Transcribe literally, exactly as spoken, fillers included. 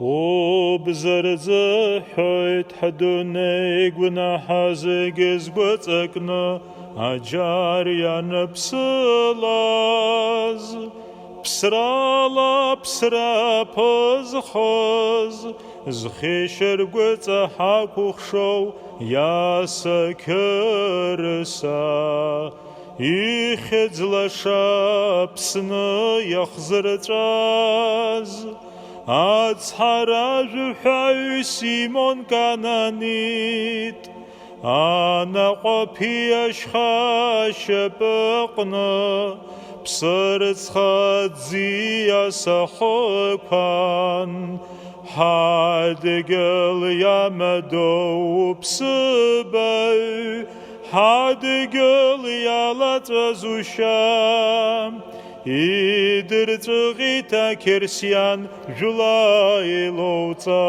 Убзырзыҳәоит ҳдунеи гәнаҳа зегьы згәыҵакны аџьар ианыԥсылаз. Ԥсрала ԥсра ԥызхоз, зхьышьаргәыҵа ҳакәыхшоу иаса Қьырса, ихьӡ лаша Аԥсны иахзырҵәаз, ацҳаражәҳәаҩ Симон Кананит, Анаҟәаԥиа ашьха ашьапыҟны ԥсырӡха аӡиас ахықәан, ҳадгьыл иамадоу уԥсыбаҩ, ҳадгьыл иалаҵәазушьа, идырҵәыҟьеит ақьырсиан жәла илоуҵа.